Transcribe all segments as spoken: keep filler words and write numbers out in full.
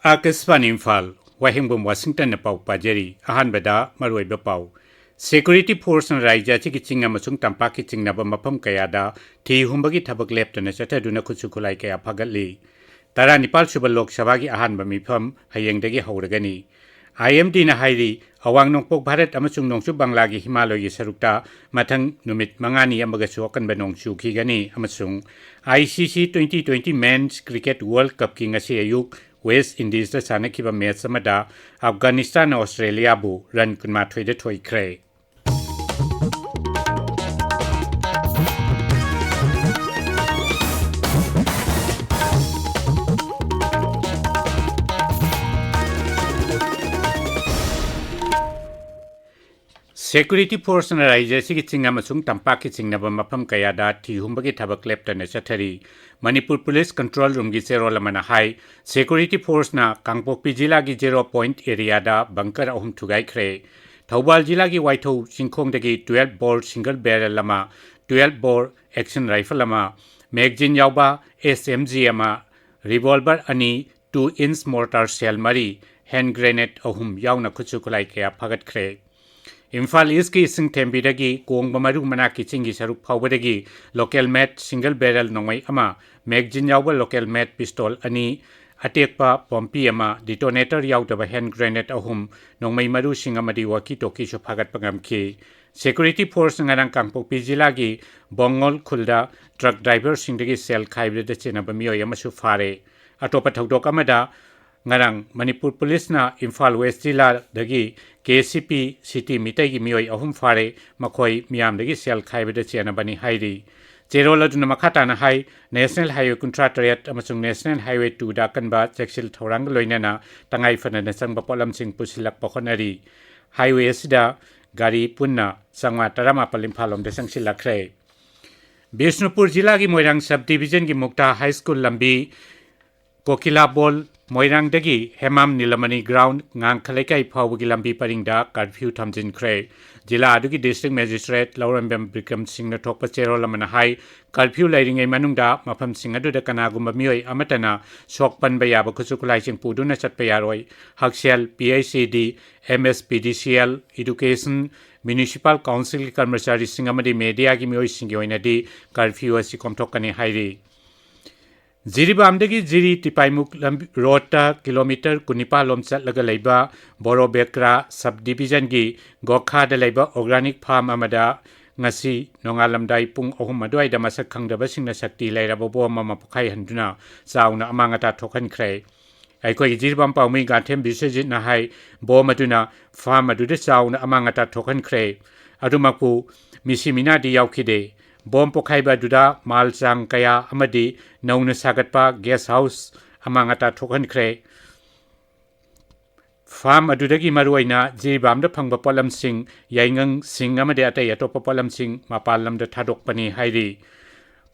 ꯑꯥꯀꯥꯁꯕꯥꯅꯤ ꯏꯝꯐꯥꯜ, ꯋꯥꯍꯦꯡꯕꯝ ꯋꯥꯁꯤꯡꯇꯟꯅ ꯄꯥꯎ ꯄꯥꯖꯔꯤ꯫ ꯑꯍꯥꯟꯕꯗ ꯃꯔꯨꯑꯣꯏꯕ ꯄꯥꯎ꯫ Security forceꯅ ꯔꯥꯖ꯭ꯌ ꯑꯁꯤꯒꯤ ꯆꯤꯡ ꯑꯃꯁꯨꯡ ꯇꯝꯄꯥꯛꯀꯤ ꯆꯤꯡꯅꯕ ꯃꯐꯝ ꯀꯌꯥꯗ ꯊꯤ ꯍꯨꯝꯕꯒꯤ ꯊꯕꯛ ꯂꯦꯞꯇꯅ ꯆꯠꯊꯗꯨꯅ ꯈꯨꯠꯁꯨ ꯈꯨꯠꯂꯥꯏ ꯀꯌꯥ ꯐꯥꯒꯠꯂꯤ꯫ ꯇꯔꯥꯅꯤꯄꯥꯜ ꯁꯨꯕ ꯂꯣꯛ ꯁꯚꯥꯒꯤ ꯑꯍꯥꯟꯕ ꯃꯤꯐꯝ ꯍꯌꯦꯡꯗꯒꯤ ꯍꯧꯔꯒꯅꯤ꯫ IMDꯅ ꯍꯥꯏꯔꯤ, ꯑꯋꯥꯡ ꯅꯣꯡꯄꯣꯛ ꯚꯥꯔꯠ ꯑꯃꯁꯨꯡ ꯅꯣꯡꯆꯨꯞ ꯕꯪꯂꯥꯒꯤ ꯍꯤꯃꯥꯂꯣꯏꯒꯤ ꯁꯔꯨꯛꯇ ꯃꯊꯪ ꯅꯨꯃꯤꯠ ꯃꯉꯥꯅꯤ ꯑꯃꯒꯁꯨ ꯑꯀꯟꯕ ꯅꯣꯡ ꯆꯨꯈꯤꯒꯅꯤ ꯑꯃꯁꯨꯡ ICC twenty twenty Men's Cricket World Cupꯀꯤ ꯉꯁꯤ ꯑꯌꯨꯛ West Indiesꯇ ꯁꯥꯟꯅꯈꯤꯕ match ꯑꯃꯗ ꯑꯐꯒꯥꯅꯤꯁꯇꯥꯟꯅ ꯑꯣꯁꯇ꯭ꯔꯦꯂꯤꯌꯥꯕꯨ run ꯀꯨꯟꯃꯥꯊꯣꯏꯗ ꯊꯣꯏꯈ꯭ꯔꯦ꯫ Security forceꯅ ꯔꯥꯖ꯭ꯌ ꯑꯁꯤꯒꯤ ꯆꯤꯡ ꯑꯃꯁꯨꯡ ꯇꯝꯄꯥꯛꯀꯤ ꯆꯤꯡꯅꯕ ꯃꯐꯝ ꯀꯌꯥꯗ ꯊꯤ ꯍꯨꯝꯕꯒꯤ ꯊꯕꯛ ꯂꯦꯞꯇꯅ ꯆꯠꯊꯔꯤ꯫ ꯃꯅꯤꯄꯨꯔ Police Control Roomꯒꯤ ꯆꯦꯔꯣꯜ ꯑꯃꯅ ꯍꯥꯏ, security forceꯅ ꯀꯥꯡꯄꯣꯛꯄꯤ ꯖꯤꯂꯥꯒꯤ zero point areaꯗ bunker ꯑꯍꯨꯝ ꯊꯨꯒꯥꯏꯈ꯭ꯔꯦ꯫ ꯊꯧꯕꯥꯜ ꯖꯤꯂꯥꯒꯤ ꯋꯥꯏꯊꯧ ꯆꯤꯡꯈꯣꯡꯗꯒꯤ twelve bore single barrel ꯑꯃ, twelve bore action rifle ꯑꯃ, magazine ꯌꯥꯎꯕ SMG ꯑꯃ, revolver ꯑꯅꯤ, two inch mortar shell ꯃꯔꯤ, hand grenade ꯑꯍꯨꯝ ꯌꯥꯎꯅ ꯈꯨꯠꯁꯨ ꯈꯨꯠꯂꯥꯏ ꯀꯌꯥ ꯐꯥꯒꯠꯈ꯭ꯔꯦ꯫ ꯏꯝꯐꯥꯜ Eastꯀꯤ ꯁꯤꯡꯊꯦꯝꯕꯤꯗꯒꯤ ꯀꯣꯡꯕ ꯃꯔꯨ ꯃꯅꯥꯛꯀꯤ ꯆꯤꯡꯒꯤ ꯁꯔꯨꯛ ꯐꯥꯎꯕꯗꯒꯤ local made single barrel ꯅꯣꯡꯃꯩ ꯑꯃ, magazine ꯌꯥꯎꯕ local made pistol ꯑꯅꯤ, ꯑꯇꯦꯛꯄ ꯄꯣꯝꯄꯤ ꯑꯃ, detonator ꯌꯥꯎꯗꯕ hand grenade ꯑꯍꯨꯝ, ꯅꯣꯡꯃꯩ ꯃꯔꯨꯁꯤꯡ ꯑꯃꯗꯤ walkie talkieꯁꯨ ꯐꯥꯒꯠꯄ ꯉꯝꯈꯤ꯫ Security force ꯉꯔꯥꯡ ꯀꯥꯡꯄꯣꯛꯄꯤ ꯖꯤꯂꯥꯒꯤ ꯕꯣꯡꯉꯣꯜ ꯈꯨꯜꯗ truck driverꯁꯤꯡꯗꯒꯤ shell ꯈꯥꯏꯕꯗ ꯆꯦꯟꯅꯕ ꯃꯤꯑꯣꯏ ꯑꯃꯁꯨ ꯐꯥꯔꯦ꯫ ꯑꯇꯣꯞꯄ ꯊꯧꯗꯣꯛ ꯑꯃꯗ, ꯉꯔꯥꯡ Manipur Policeꯅ Imphal West ꯖꯤꯂꯥꯗꯒꯤ KCP city ꯃꯤꯇꯩꯒꯤ ꯃꯤꯑꯣꯏ ꯑꯍꯨꯝ ꯐꯥꯔꯦ, ꯃꯈꯣꯏ ꯃꯤꯌꯥꯝꯗꯒꯤ shell ꯈꯥꯏꯕꯗ ꯆꯦꯟꯅꯕꯅꯤ ꯍꯥꯏꯔꯤ꯫ ꯆꯦꯔꯣꯜ ꯑꯗꯨꯅ ꯃꯈꯥ ꯇꯥꯅ ꯍꯥꯏ, National Highway ꯀꯨꯟꯊ꯭ꯔꯥ ꯇꯔꯦꯠ ꯑꯃꯁꯨꯡ National Highway twoꯗ ꯑꯀꯟꯕ ꯆꯦꯛꯁꯤꯜ ꯊꯧꯔꯥꯡꯒ ꯂꯣꯏꯅꯅ ꯇꯉꯥꯏ ꯐꯗꯅ ꯆꯪꯕ ꯄꯣꯠꯂꯝꯁꯤꯡ ꯄꯨꯁꯤꯜꯂꯛꯄ ꯍꯣꯠꯅꯔꯤ꯫ Highway ꯑꯁꯤꯗ ꯒꯥꯔꯤ ꯄꯨꯟꯅ ꯆꯥꯝꯃꯉꯥ ꯇꯔꯥꯃꯥꯄꯜ ꯏꯝꯐꯥꯜ ꯂꯣꯝꯗ ꯆꯪꯁꯤꯜꯂꯛꯈ꯭ꯔꯦ꯫ ꯕꯤꯁꯅꯨꯄꯨꯔ ꯖꯤꯂꯥꯒꯤ ꯃꯣꯏꯔꯥꯡ sub divisionꯒꯤ ꯃꯨꯛꯇꯥ High School ꯂꯝꯕꯤ ꯀꯣꯀꯤꯂꯥꯕꯣꯜ ꯃꯣꯏꯔꯥꯡꯗꯒꯤ ꯍꯦꯃꯥꯝ ꯅꯤꯂꯃꯅꯤ ꯒ꯭ꯔꯥꯎꯟ ꯉꯥꯡꯈ ꯂꯩꯀꯥꯏ ꯐꯥꯎꯕꯒꯤ ꯂꯝꯕꯤ ꯄꯔꯤꯡꯗ ꯀꯔꯐ꯭ꯌꯨ ꯊꯝꯖꯤꯟꯈ꯭ꯔꯦ꯫ ꯖꯤꯂꯥ ꯑꯗꯨꯒꯤ ꯗꯤꯁꯇ꯭ꯔꯤꯛ ꯃꯦꯖꯤꯁꯇ꯭ꯔꯦꯠ ꯂꯧꯔꯦꯝꯕꯝ ꯕꯤꯀ꯭ꯔꯝ ꯁꯤꯡꯅ ꯊꯣꯛꯄ ꯆꯦꯔꯣꯜ ꯑꯃꯅ ꯍꯥꯏ, ꯀꯔꯐ꯭ꯌꯨ ꯂꯩꯔꯤꯉꯩ ꯃꯅꯨꯡꯗ ꯃꯐꯝꯁꯤꯡ ꯑꯗꯨꯗ ꯀꯅꯥꯒꯨꯝꯕ ꯃꯤꯑꯣꯏ ꯑꯃꯠꯇꯅ ꯁꯣꯛ ꯄꯟꯕ ꯌꯥꯕ ꯈꯨꯠꯁꯨ ꯈꯨꯠꯂꯥꯏꯁꯤꯡ ꯄꯨꯗꯨꯅ ꯆꯠꯄ ꯌꯥꯔꯣꯏ꯫ ꯍꯛꯁꯦꯜ, ꯄꯤ ꯑꯩꯆ ꯏ ꯗꯤ, ꯑꯦꯝ ꯑꯦꯁ ꯄꯤ ꯗꯤ ꯁꯤ ꯑꯦꯜ, ꯏꯗꯨꯀꯦꯁꯟ, ꯃ꯭ꯌꯨꯅꯤꯁꯤꯄꯥꯜ ꯀꯥꯎꯟꯁꯤꯜꯒꯤ ꯀꯔꯃꯆꯥꯔꯤꯁꯤꯡ ꯑꯃꯗꯤ ꯃꯦꯗꯤꯌꯥꯒꯤ ꯃꯤꯑꯣꯏꯁꯤꯡꯒꯤ ꯑꯣꯏꯅꯗꯤ ꯀꯔꯐ꯭ꯌꯨ ꯑꯁꯤ ꯀꯣꯝꯊꯣꯛꯀꯅꯤ ꯍꯥꯏꯔꯤ꯫ ꯖꯤꯔꯤꯕꯥꯝꯗꯒꯤ ꯖꯤꯔꯤ ꯇꯤꯄꯥꯏꯃꯨꯛ ꯂꯝꯕꯤ, ꯔꯣꯗꯇ ꯀꯤꯂꯣꯃꯤꯇꯔ ꯀꯨꯟꯅꯤꯄꯥꯜ ꯂꯣꯝ ꯆꯠꯂꯒ ꯂꯩꯕ ꯕꯣꯔꯣꯕꯦꯀ꯭ꯔꯥ ꯁꯕ ꯗꯤꯕꯤꯖꯟꯒꯤ ꯒꯣꯈꯥꯗ ꯂꯩꯕ ꯑꯣꯔꯒꯥꯅꯤꯛ ꯐꯥꯔꯝ ꯑꯃꯗ ꯉꯁꯤ ꯅꯣꯡꯉꯥꯜꯂꯝꯗꯥꯏ ꯄꯨꯡ ꯑꯍꯨꯝ ꯑꯗꯨꯋꯥꯏꯗ ꯃꯁꯛ ꯈꯪꯗꯕꯁꯤꯡꯅ ꯁꯛꯇꯤ ꯂꯩꯔꯕ ꯕꯣꯝ ꯑꯃ ꯄꯣꯈꯥꯏꯍꯟꯗꯨꯅ ꯆꯥꯎꯅ ꯑꯃꯥꯡ ꯑꯇꯥ ꯊꯣꯛꯍꯟꯈ꯭ꯔꯦ꯫ ꯑꯩꯈꯣꯏꯒꯤ ꯖꯤꯔꯤꯕꯥꯝ ꯄꯥꯎꯃꯤ ꯒꯥꯟꯊꯦꯝ ꯕꯤꯁ꯭ꯋꯖꯤꯠꯅ ꯍꯥꯏ, ꯕꯣꯝ ꯑꯗꯨꯅ ꯐꯥꯔꯝ ꯑꯗꯨꯗ ꯆꯥꯎꯅ ꯑꯃꯥꯡ ꯑꯇꯥ ꯊꯣꯛꯍꯟꯈ꯭ꯔꯦ꯫ ꯑꯗꯨꯃꯛꯄꯨ ꯃꯤꯁꯤ ꯃꯤꯅꯥꯗꯤ ꯌꯥꯎꯈꯤꯗꯦ꯫ ꯕꯣꯝ ꯄꯣꯈꯥꯏꯕ ꯑꯗꯨꯗ ꯃꯥꯜ ꯆꯥꯡ ꯀꯌꯥ ꯑꯃꯗꯤ ꯅꯧꯅ ꯁꯥꯒꯠꯄ ꯒꯦꯁ ꯍꯥꯎꯁ ꯑꯃꯥꯡ ꯑꯇꯥ ꯊꯣꯛꯍꯟꯈ꯭ꯔꯦ꯫ ꯐꯥꯔꯝ ꯑꯗꯨꯗꯒꯤ ꯃꯔꯨꯑꯣꯏꯅ ꯖꯤꯔꯤꯕꯥꯝꯗ ꯐꯪꯕ ꯄꯣꯠꯂꯝꯁꯤꯡ, ꯌꯥꯏꯉꯪꯁꯤꯡ ꯑꯃꯗꯤ ꯑꯇꯩ ꯑꯇꯣꯞꯄ ꯄꯣꯠꯂꯝꯁꯤꯡ ꯃꯄꯥꯟ ꯂꯝꯗ ꯊꯥꯗꯣꯛꯄꯅꯤ ꯍꯥꯏꯔꯤ꯫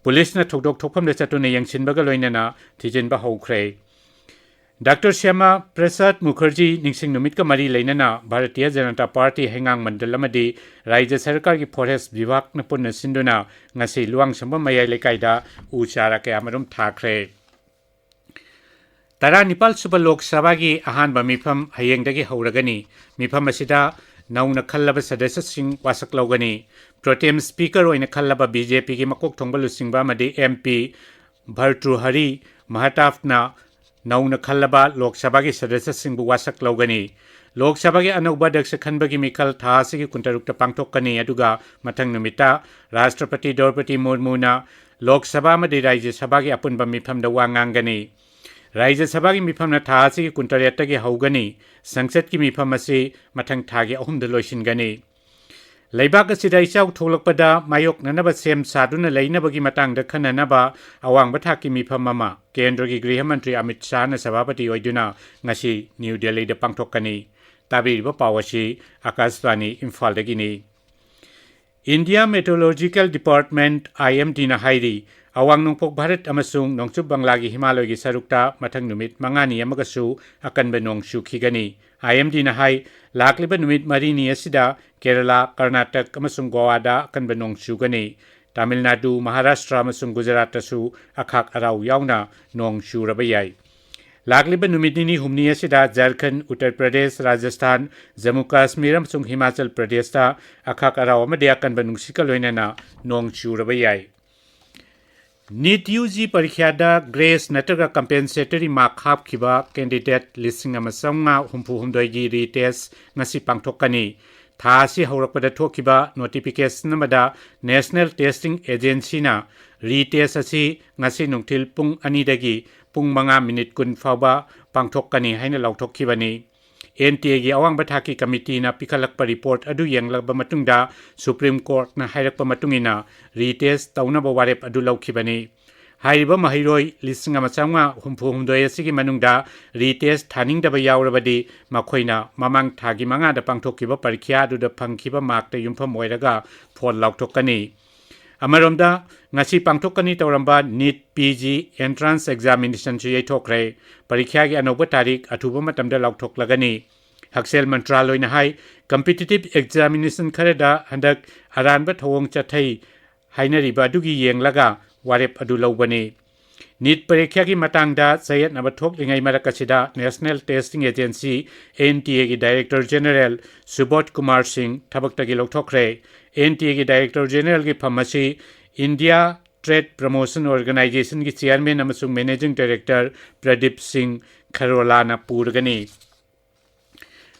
ꯄꯨꯂꯤꯁꯅ ꯊꯧꯗꯣꯛ ꯊꯣꯛꯐꯝꯗ ꯆꯠꯇꯨꯅ ꯌꯦꯡꯁꯤꯟꯕꯒ ꯂꯣꯏꯅꯅ ꯊꯤꯖꯤꯟꯕ ꯍꯧꯈ꯭ꯔꯦ꯫ ꯗꯥꯛꯇꯔ ꯁ꯭ꯌꯥꯃꯥ ꯄ꯭ꯔꯁꯥꯗ ꯃꯨꯈꯔꯖꯤ ꯅꯤꯡꯁꯤꯡ ꯅꯨꯃꯤꯠꯀ ꯃꯔꯤ ꯂꯩꯅꯅ ꯚꯥꯔꯇꯤꯌ ꯖꯅꯇꯥ ꯄꯥꯔꯇꯤ ꯍꯩꯉꯥꯡ ꯃꯟꯗꯜ ꯑꯃꯗꯤ ꯔꯥꯖ꯭ꯌ ꯁꯔꯀꯥꯔꯒꯤ ꯐꯣꯔꯦꯁ ꯕꯤꯚꯥꯒꯅ ꯄꯨꯟꯅ ꯁꯤꯟꯗꯨꯅ ꯉꯁꯤ ꯂꯨꯋꯥꯡꯁꯪꯕꯝ ꯃꯌꯥꯏ ꯂꯩꯀꯥꯏꯗ ꯎ ꯆꯥꯔꯥ ꯀꯌꯥꯃꯔꯨꯝ ꯊꯥꯈ꯭ꯔꯦ꯫ ꯇꯔꯥꯅꯤꯄꯥꯜ ꯁꯨꯕ ꯂꯣꯛ ꯁꯚꯥꯒꯤ ꯑꯍꯥꯟꯕ ꯃꯤꯐꯝ ꯍꯌꯦꯡꯗꯒꯤ ꯍꯧꯔꯒꯅꯤ꯫ ꯃꯤꯐꯝ ꯑꯁꯤꯗ ꯅꯧꯅ ꯈꯜꯂꯕ ꯁꯗꯁ꯭ꯌꯁꯤꯡ ꯋꯥꯁꯛ ꯂꯧꯒꯅꯤ꯫ ꯄ꯭ꯔꯣꯇꯦꯝ ꯁ꯭ꯄꯤꯀꯔ ꯑꯣꯏꯅ ꯈꯜꯂꯕ ꯕꯤ ꯖꯦ ꯄꯤꯒꯤ ꯃꯀꯣꯛ ꯊꯣꯡꯕ ꯂꯨꯆꯤꯡꯕ ꯑꯃꯗꯤ ꯑꯦꯝ ꯄꯤ ꯚꯔꯇ꯭ꯔꯨꯍꯔꯤ ꯃꯍꯇꯥꯕꯅ ꯅꯧꯅ ꯈꯜꯂꯕ ꯂꯣꯛ ꯁꯚꯥꯒꯤ ꯁꯗꯁ꯭ꯌꯁꯤꯡꯕꯨ ꯋꯥꯁꯛ ꯂꯧꯒꯅꯤ꯫ ꯂꯣꯛ ꯁꯚꯥꯒꯤ ꯑꯅꯧꯕ ꯑꯗ꯭ꯌꯛꯁ ꯈꯟꯕꯒꯤ ꯃꯤꯈꯜ ꯊꯥ ꯑꯁꯤꯒꯤ ꯀꯨꯟꯇꯔꯨꯛꯇ ꯄꯥꯡꯊꯣꯛꯀꯅꯤ, ꯑꯗꯨꯒ ꯃꯊꯪ ꯅꯨꯃꯤꯠꯇ ꯔꯥꯁꯇ꯭ꯔꯄꯇꯤ ꯗ꯭ꯔꯧꯄꯗꯤ ꯃꯨꯔꯃꯨꯅ ꯂꯣꯛ ꯁꯚꯥ ꯑꯃꯗꯤ ꯔꯥꯖ꯭ꯌ ꯁꯚꯥꯒꯤ ꯑꯄꯨꯟꯕ ꯃꯤꯐꯝꯗ ꯋꯥ ꯉꯥꯡꯒꯅꯤ꯫ ꯔꯥꯖ꯭ꯌ ꯁꯚꯥꯒꯤ ꯃꯤꯐꯝꯅ ꯊꯥ ꯑꯁꯤꯒꯤ ꯀꯨꯟꯇꯔꯦꯠꯇꯒꯤ ꯍꯧꯒꯅꯤ꯫ ꯁꯪꯁꯠꯀꯤ ꯃꯤꯐꯝ ꯑꯁꯤ ꯃꯊꯪ ꯊꯥꯒꯤ ꯑꯍꯨꯝꯗ ꯂꯣꯏꯁꯤꯟꯒꯅꯤ꯫ ꯂꯩꯕꯥꯛ ꯑꯁꯤꯗ ꯏꯆꯥꯎ ꯊꯣꯛꯂꯛꯄꯗ ꯃꯥꯌꯣꯛꯅꯅꯕ ꯁꯦꯝ ꯁꯥꯗꯨꯅ ꯂꯩꯅꯕꯒꯤ ꯃꯇꯥꯡꯗ ꯈꯟꯅꯅꯕ ꯑꯋꯥꯡꯕ ꯊꯥꯛꯀꯤ ꯃꯤꯐꯝ ꯑꯃ ꯀꯦꯟꯗ꯭ꯔꯒꯤ ꯒ꯭ꯔꯤꯍ ꯃꯟꯇ꯭ꯔꯤ ꯑꯃꯤꯠ ꯁꯥꯍꯅ ꯁꯚꯥꯄꯇꯤ ꯑꯣꯏꯗꯨꯅ ꯉꯁꯤ ꯅ꯭ꯌꯨ ꯗꯦꯜꯂꯤꯗ ꯄꯥꯡꯊꯣꯛꯀꯅꯤ꯫ ꯇꯥꯕꯤꯔꯤꯕ ꯄꯥꯎ ꯑꯁꯤ ꯑꯀꯥꯁꯕꯥꯅꯤ ꯏꯝꯐꯥꯜꯗꯒꯤꯅꯤ꯫ ꯏꯟꯗꯤꯌꯥ ꯃꯦꯇ꯭ꯔꯣꯂꯣꯖꯤꯀꯦꯜ ꯗꯤꯄꯥꯔꯠꯃꯦꯟꯠ, ꯑꯥꯏ ꯑꯦꯝ ꯗꯤꯅ ꯍꯥꯏꯔꯤ, ꯑꯋꯥꯡ ꯅꯣꯡꯄꯣꯛ ꯚꯥꯔꯠ ꯑꯃꯁꯨꯡ ꯅꯣꯡꯆꯨꯞ ꯕꯪꯂꯥꯒꯤ ꯍꯤꯃꯥꯂꯣꯏꯒꯤ ꯁꯔꯨꯛꯇ ꯃꯊꯪ ꯅꯨꯃꯤꯠ ꯃꯉꯥꯅꯤ ꯑꯃꯒꯁꯨ ꯑꯀꯟꯕ ꯅꯣꯡ ꯆꯨꯈꯤꯒꯅꯤ꯫ IMDꯅ ꯍꯥꯏ, ꯂꯥꯛꯂꯤꯕ ꯅꯨꯃꯤꯠ ꯃꯔꯤꯅꯤ ꯑꯁꯤꯗ ꯀꯦꯔꯂꯥ, ꯀꯔꯅꯥꯇꯛ ꯑꯃꯁꯨꯡ ꯒꯣꯋꯥꯗ ꯑꯀꯟꯕ ꯅꯣꯡ ꯆꯨꯒꯅꯤ꯫ ꯇꯥꯃꯤꯜ ꯅꯥꯗꯨ, ꯃꯍꯥꯔꯥꯁꯇ꯭ꯔ ꯑꯃꯁꯨꯡ ꯒꯨꯖꯔꯥꯠꯇꯁꯨ ꯑꯈꯥꯛ ꯑꯔꯥꯎ ꯌꯥꯎꯅ ꯅꯣꯡ ꯆꯨꯔꯕ ꯌꯥꯏ꯫ ꯂꯥꯛꯂꯤꯕ ꯅꯨꯃꯤꯠ ꯅꯤꯅꯤ ꯍꯨꯝꯅꯤ ꯑꯁꯤꯗ ꯖꯔꯈꯟ, ꯎꯠꯇꯔ ꯄ꯭ꯔꯗꯦꯁ, ꯔꯥꯖꯁꯊꯥꯟ, ꯖꯝꯃꯨ ꯀꯥꯁꯃꯤꯔ ꯑꯃꯁꯨꯡ ꯍꯤꯃꯥꯆꯜ ꯄ꯭ꯔꯗꯦꯁꯇ ꯑꯈꯥꯛ ꯑꯔꯥꯎ ꯑꯃꯗꯤ ꯑꯀꯟꯕ ꯅꯨꯡꯁꯤꯠꯀ ꯂꯣꯏꯅꯅ ꯅꯣꯡ ꯆꯨꯔꯕ ꯌꯥꯏ꯫ NEET UG ꯄꯔꯤꯈ꯭ꯌꯥꯗ grace ꯅꯠꯇ꯭ꯔꯒ compensatory mark ꯍꯥꯞꯈꯤꯕ candidate ꯂꯤꯁꯤꯡ ꯑꯃ ꯆꯥꯝꯃꯉꯥ ꯍꯨꯝꯐꯨ ꯍꯨꯝꯗꯣꯏꯒꯤ retest ꯉꯁꯤ ꯄꯥꯡꯊꯣꯛꯀꯅꯤ꯫ ꯊꯥ ꯑꯁꯤ ꯍꯧꯔꯛꯄꯗ ꯊꯣꯛꯈꯤꯕ notification ꯑꯃꯗ National Testing Agencyꯅ retest ꯑꯁꯤ ꯉꯁꯤ ꯅꯨꯡꯊꯤꯜ ꯄꯨꯡ ꯑꯅꯤꯗꯒꯤ ꯄꯨꯡ ꯃꯉꯥ ꯃꯤꯅꯤꯠ ꯀꯨꯟ ꯐꯥꯎꯕ ꯄꯥꯡꯊꯣꯛꯀꯅꯤ ꯍꯥꯏꯅ ꯂꯥꯎꯊꯣꯛꯈꯤꯕꯅꯤ꯫ NTAꯒꯤ ꯑꯋꯥꯡꯕ ꯊꯥꯛꯀꯤ ꯀꯃꯤꯇꯤꯅ ꯄꯤꯈꯠꯂꯛꯄ report ꯑꯗꯨ ꯌꯦꯡꯂꯕ ꯃꯇꯨꯡꯗ Supreme Courtꯅ ꯍꯥꯏꯔꯛꯄ ꯃꯇꯨꯡ ꯏꯟꯅ retest ꯇꯧꯅꯕ ꯋꯥꯔꯦꯞ ꯑꯗꯨ ꯂꯧꯈꯤꯕꯅꯤ꯫ ꯍꯥꯏꯔꯤꯕ ꯃꯍꯩꯔꯣꯏ ꯂꯤꯁꯤꯡ ꯑꯃ ꯆꯥꯝꯃꯉꯥ ꯍꯨꯝꯐꯨ ꯍꯨꯝꯗꯣꯏ ꯑꯁꯤꯒꯤ ꯃꯅꯨꯡꯗ retest ꯊꯥꯅꯤꯡꯗꯕ ꯌꯥꯎꯔꯕꯗꯤ ꯃꯈꯣꯏꯅ ꯃꯃꯥꯡ ꯊꯥꯒꯤ ꯃꯉꯥꯗ ꯄꯥꯡꯊꯣꯛꯈꯤꯕ ꯄꯔꯤꯈ꯭ꯌꯥ ꯑꯗꯨꯗ ꯐꯪꯈꯤꯕ markꯇ ꯌꯨꯝꯐꯝ ꯑꯣꯏꯔꯒ ꯐꯣꯜ ꯂꯥꯎꯊꯣꯛꯀꯅꯤ꯫ ꯑꯃꯔꯣꯝꯗ, ꯉꯁꯤ ꯄꯥꯡꯊꯣꯛꯀꯅꯤ ꯇꯧꯔꯝꯕ NEET PG entrance examinationꯁꯨ ꯌꯩꯊꯣꯛꯈ꯭ꯔꯦ꯫ ꯄꯔꯤꯈ꯭ꯌꯥꯒꯤ ꯑꯅꯧꯕ ꯇꯥꯔꯤꯛ ꯑꯊꯨꯕ ꯃꯇꯝꯗ ꯂꯥꯎꯊꯣꯛꯂꯒꯅꯤ꯫ ꯍꯛꯁꯦꯜ ꯃꯟꯇ꯭ꯔꯥꯂꯣꯏꯅ ꯍꯥꯏ, competitive examination ꯈꯔꯗ ꯍꯟꯗꯛ ꯑꯔꯥꯟꯕ ꯊꯧꯑꯣꯡ ꯆꯠꯊꯩ ꯍꯥꯏꯅꯔꯤꯕ ꯑꯗꯨꯒꯤ ꯌꯦꯡꯂꯒ ꯋꯥꯔꯦꯞ ꯑꯗꯨ ꯂꯧꯕꯅꯤ꯫ NEET ꯄꯔꯤꯈ꯭ꯌꯥꯒꯤ ꯃꯇꯥꯡꯗ ꯆꯌꯦꯠꯅꯕ ꯊꯣꯛꯂꯤꯉꯩ ꯃꯔꯛ ꯑꯁꯤꯗ National Testing Agency, NTAꯒꯤ Director General ꯁꯨꯕꯣꯙ Kumar ꯁꯤꯡ ꯊꯕꯛꯇꯒꯤ ꯂꯧꯊꯣꯛꯈ꯭ꯔꯦ꯫ NTAꯒꯤ Director Generalꯒꯤ ꯐꯝ ꯑꯁꯤ India Trade Promotion Organizationꯒꯤ Chairman ꯑꯃꯁꯨꯡ Managing Director ꯄ꯭ꯔꯗꯤꯞ ꯁꯤꯡ ꯈꯔꯣꯂꯥꯅ ꯄꯨꯔꯒꯅꯤ꯫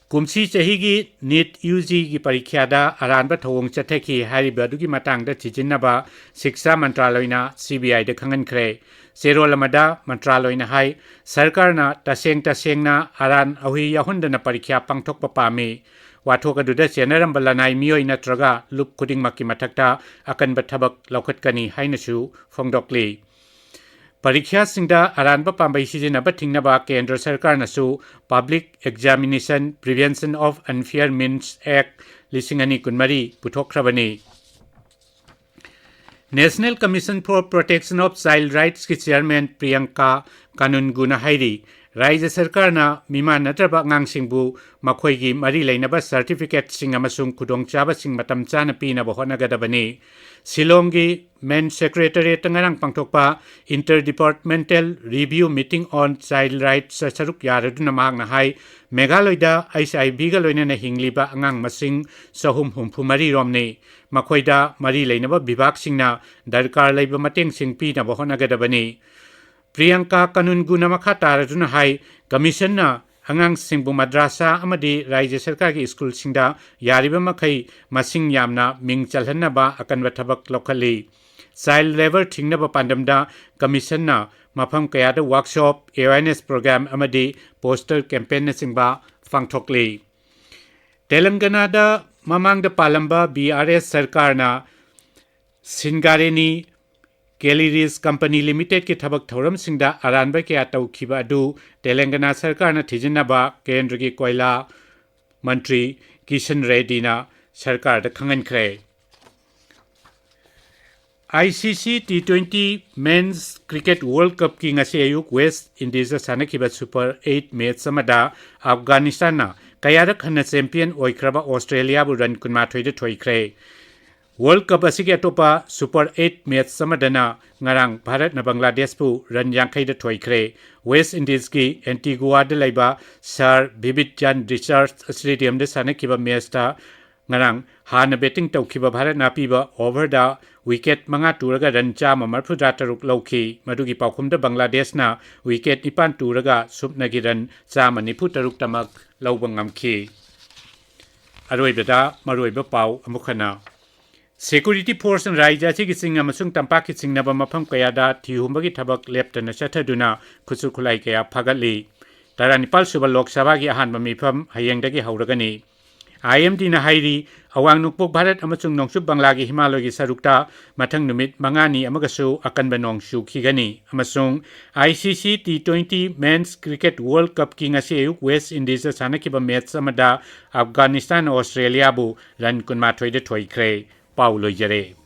ꯀꯨꯝꯁꯤ ꯆꯍꯤꯒꯤ NEET UGꯒꯤ ꯄꯔꯤꯈ꯭ꯌꯥꯗ ꯑꯔꯥꯟꯕ ꯊꯧꯑꯣꯡ ꯆꯠꯊꯈꯤ ꯍꯥꯏꯔꯤꯕ ꯑꯗꯨꯒꯤ ꯃꯇꯥꯡꯗ ꯊꯤꯖꯤꯟꯅꯕ ꯁꯤꯛꯁꯥ ꯃꯟꯇ꯭ꯔꯥꯂꯣꯏꯅ CBIꯗ ꯈꯪꯍꯟꯈ꯭ꯔꯦ꯫ ꯆꯦꯔꯣꯜ ꯑꯃꯗ ꯃꯟꯇ꯭ꯔꯥꯂꯣꯏꯅ ꯍꯥꯏ, ꯁꯔꯀꯥꯔꯅ ꯇꯁꯦꯡ ꯇꯁꯦꯡꯅ ꯑꯔꯥꯟ ꯑꯍꯨꯏ ꯌꯥꯎꯍꯟꯗꯅ ꯄꯔꯤꯈ꯭ꯌꯥ ꯄꯥꯡꯊꯣꯛꯄ ꯄꯥꯝꯃꯤ꯫ ꯋꯥꯊꯣꯛ ꯑꯗꯨꯗ ꯆꯦꯟꯅꯔꯝꯕ ꯂꯅꯥꯏ ꯃꯤꯑꯣꯏ ꯅꯠꯇ꯭ꯔꯒ ꯂꯨꯞ ꯈꯨꯗꯤꯡꯃꯛꯀꯤ ꯃꯊꯛꯇ ꯑꯀꯟꯕ ꯊꯕꯛ ꯂꯧꯈꯠꯀꯅꯤ ꯍꯥꯏꯅꯁꯨ ꯐꯣꯡꯗꯣꯛꯂꯤ꯫ ꯄꯔꯤꯈ꯭ꯌꯥꯁꯤꯡꯗ ꯑꯔꯥꯟꯕ ꯄꯥꯝꯕꯩ ꯁꯤꯖꯤꯟꯅꯕ ꯊꯤꯡꯅꯕ ꯀꯦꯟꯗ꯭ꯔ ꯁꯔꯀꯥꯔꯅꯁꯨ Public Examination Prevention of Unfair Means Act ꯂꯤꯁꯤꯡ ꯑꯅꯤ ꯀꯨꯟꯃꯔꯤ ꯄꯨꯊꯣꯛꯈ꯭ꯔꯕꯅꯤ꯫ National Commission for Protection of Child Rightsꯀꯤ chairman ꯄ꯭ꯔꯤꯌꯪꯀꯥ ꯀꯥꯅꯨꯟꯒꯨꯅ ꯍꯥꯏꯔꯤ, ꯔꯥꯖ꯭ꯌ ꯁꯔꯀꯥꯔꯅ ꯃꯤꯃꯥꯟ ꯅꯠꯇ꯭ꯔꯕ ꯑꯉꯥꯡꯁꯤꯡꯕꯨ ꯃꯈꯣꯏꯒꯤ ꯃꯔꯤ ꯂꯩꯅꯕ certificateꯁꯤꯡ ꯑꯃꯁꯨꯡ ꯈꯨꯗꯣꯡꯆꯥꯕꯁꯤꯡ ꯃꯇꯝ ꯆꯥꯅ ꯄꯤꯅꯕ ꯍꯣꯠꯅꯒꯗꯕꯅꯤ꯫ ꯁꯤꯂꯣꯡꯒꯤ MEN's Secretariatꯇ ꯉꯔꯥꯡ ꯄꯥꯡꯊꯣꯛꯄ Interdepartmental Review Meeting on Child Rights ꯁꯔꯨꯛ ꯌꯥꯔꯗꯨꯅ ꯃꯍꯥꯛꯅ ꯍꯥꯏ, ꯃꯦꯘꯥꯂꯣꯏꯗ HIV ꯒ ꯂꯣꯏꯅꯅ ꯍꯤꯡꯂꯤꯕ ꯑꯉꯥꯡ ꯃꯁꯤꯡ ꯆꯍꯨꯝ ꯍꯨꯝꯐꯨ ꯃꯔꯤ ꯔꯣꯝꯅꯤ꯫ ꯃꯈꯣꯏꯗ ꯃꯔꯤ ꯂꯩꯅꯕ ꯕꯤꯚꯥꯒꯁꯤꯡꯅ ꯗꯔꯀꯥꯔ ꯂꯩꯕ ꯃꯇꯦꯡꯁꯤꯡ ꯄꯤꯅꯕ ꯍꯣꯠꯅꯒꯗꯕꯅꯤ꯫ ꯄ꯭ꯔꯤꯌꯪꯀꯥ ꯀꯥꯅꯨꯟꯒꯨꯅ ꯃꯈꯥ ꯇꯥꯔꯗꯨꯅ ꯍꯥꯏ, Commissionꯅ ꯑꯉꯥꯡꯁꯤꯡꯕꯨ ꯃꯗ꯭ꯔꯥꯁꯥ ꯑꯃꯗꯤ ꯔꯥꯖ꯭ꯌ ꯁꯔꯀꯥꯔꯒꯤ ꯁ꯭ꯀꯨꯜꯁꯤꯡꯗ ꯌꯥꯔꯤꯕ ꯃꯈꯩ ꯃꯁꯤꯡ ꯌꯥꯝꯅ ꯃꯤꯡ ꯆꯜꯍꯟꯅꯕ ꯑꯀꯟꯕ ꯊꯕꯛ ꯂꯧꯈꯠꯂꯤ꯫ Child labour ꯊꯤꯡꯅꯕ ꯄꯥꯟꯗꯝꯗ Commissionꯅ ꯃꯐꯝ ꯀꯌꯥꯗ workshop, awareness program ꯑꯃꯗꯤ poster campaignꯅꯆꯤꯡꯕ ꯄꯥꯡꯊꯣꯛꯂꯤ꯫ ꯇꯦꯂꯪꯒꯅꯥꯗ ꯃꯃꯥꯡꯗ ꯄꯥꯜꯂꯝꯕ BRS ꯁꯔꯀꯥꯔꯅ ꯁꯤꯟꯒꯥꯔꯦꯅꯤ ꯀꯦꯂꯤꯔꯤꯁ ꯀꯝꯄꯅꯤ ꯂꯤꯃꯤꯇꯦꯗꯀꯤ ꯊꯕꯛ ꯊꯧꯔꯝꯁꯤꯡꯗ ꯑꯔꯥꯟꯕ ꯀꯌꯥ ꯇꯧꯈꯤꯕ ꯑꯗꯨ ꯇꯦꯂꯪꯒꯅꯥ ꯁꯔꯀꯥꯔꯅ ꯊꯤꯖꯤꯟꯅꯕ ꯀꯦꯟꯗ꯭ꯔꯒꯤ ꯀꯣꯏꯂꯥ ꯃꯟꯇ꯭ꯔꯤ Kisan ꯔꯦꯗꯤꯅ ꯁꯔꯀꯥꯔꯗ ꯈꯪꯍꯟꯈ꯭ꯔꯦ꯫ ICC T twenty Men's Cricket World Cupꯀꯤ ꯉꯁꯤ ꯑꯌꯨꯛ ꯋꯦꯁ ꯏꯟꯗꯤꯖꯇ ꯁꯥꯟꯅꯈꯤꯕ Super eight match ꯑꯃꯗ ꯑꯐꯒꯥꯅꯤꯁꯇꯥꯟꯅ ꯀꯌꯥꯔꯛ ꯍꯟꯅ champion ꯑꯣꯏꯈ꯭ꯔꯕ ꯑꯣꯁꯇ꯭ꯔꯦꯂꯤꯌꯥꯕꯨ run ꯀꯨꯟꯃꯥꯊꯣꯏꯗ ꯊꯣꯏꯈ꯭ꯔꯦ꯫ World Cup ꯑꯁꯤꯒꯤ ꯑꯇꯣꯞꯄ Super eight match ꯑꯃꯗꯅ ꯉꯔꯥꯡ ꯚꯥꯔꯠꯅ ꯕꯪꯒ꯭ꯂꯥꯗꯦꯁꯄꯨ run ꯌꯥꯡꯈꯩꯗ ꯊꯣꯏꯈ꯭ꯔꯦ꯫ ꯋꯦꯁ ꯏꯟꯗꯤꯖꯀꯤ ꯑꯦꯟꯇꯤꯒꯨꯋꯥꯗ ꯂꯩꯕ Sir Vivian Richards Stadiumꯗ ꯁꯥꯟꯅꯈꯤꯕ matchꯇ ꯉꯔꯥꯡ ꯍꯥꯟꯅ batting ꯇꯧꯈꯤꯕ ꯚꯥꯔꯠꯅ ꯑꯄꯤꯕ overꯗ wicket ꯃꯉꯥ ꯇꯨꯔꯒ run ꯆꯥꯝꯃ ꯃꯔꯤꯐꯨꯇꯔꯥ ꯇꯔꯨꯛ ꯂꯧꯈꯤ꯫ ꯃꯗꯨꯒꯤ ꯄꯥꯎꯈꯨꯝꯗ ꯕꯪꯒ꯭ꯂꯥꯗꯦꯁꯅ wicket ꯅꯤꯄꯥꯟ ꯇꯨꯔꯒ ꯁꯨꯞꯅꯒꯤ run ꯆꯥꯝꯃ ꯅꯤꯐꯨ ꯇꯔꯨꯛꯇꯃꯛ ꯂꯧꯕ ꯉꯝꯈꯤ꯫ ꯑꯔꯣꯏꯕꯗ ꯃꯔꯨꯑꯣꯏꯕ ꯄꯥꯎ ꯑꯃꯨꯛ ꯍꯟꯅ꯫ Security forceꯅ ꯔꯥꯖ꯭ꯌ ꯑꯁꯤꯒꯤ ꯆꯤꯡ ꯑꯃꯁꯨꯡ ꯇꯝꯄꯥꯛꯀꯤ ꯆꯤꯡꯅꯕ ꯃꯐꯝ ꯀꯌꯥꯗ ꯊꯤꯍꯨꯝꯕꯒꯤ ꯊꯕꯛ ꯂꯦꯞꯇꯅ ꯆꯠꯊꯗꯨꯅ ꯈꯨꯠꯁꯨ ꯈꯨꯠꯂꯥꯏ ꯀꯌꯥ ꯐꯥꯒꯠꯂꯤ꯫ ꯇꯔꯥꯅꯤꯄꯥꯜ ꯁꯨꯕ ꯂꯣꯛ ꯁꯚꯥꯒꯤ ꯑꯍꯥꯟꯕ ꯃꯤꯐꯝ ꯍꯌꯦꯡꯗꯒꯤ ꯍꯧꯔꯒꯅꯤ꯫ IMDꯅ ꯍꯥꯏꯔꯤ, ꯑꯋꯥꯡ ꯅꯣꯡꯄꯣꯛ ꯚꯥꯔꯠ ꯑꯃꯁꯨꯡ ꯅꯣꯡꯆꯨꯞ ꯕꯪꯒ꯭ꯂꯥꯒꯤ ꯍꯤꯃꯥꯂꯣꯏꯒꯤ ꯁꯔꯨꯛꯇ ꯃꯊꯪ ꯅꯨꯃꯤꯠ ꯃꯉꯥꯅꯤ ꯑꯃꯒꯁꯨ ꯑꯀꯟꯕ ꯅꯣꯡ ꯆꯨꯈꯤꯒꯅꯤ ꯑꯃꯁꯨꯡ ICC T twenty Men's Cricket World Cupꯀꯤ ꯉꯁꯤ ꯑꯌꯨꯛ ꯋꯦꯁ ꯏꯟꯗꯤꯖꯇ ꯁꯥꯟꯅꯈꯤꯕ match ꯑꯃꯗ ꯑꯐꯒꯥꯅꯤꯁꯇꯥꯟꯅ ꯑꯣꯁꯇ꯭ꯔꯦꯂꯤꯌꯥꯕꯨ run ꯀꯨꯟꯃꯥꯊꯣꯏꯗ ꯊꯣꯏꯈ꯭ꯔꯦ꯫ ꯄꯥꯎ ꯂꯣꯏꯖꯔꯦ꯫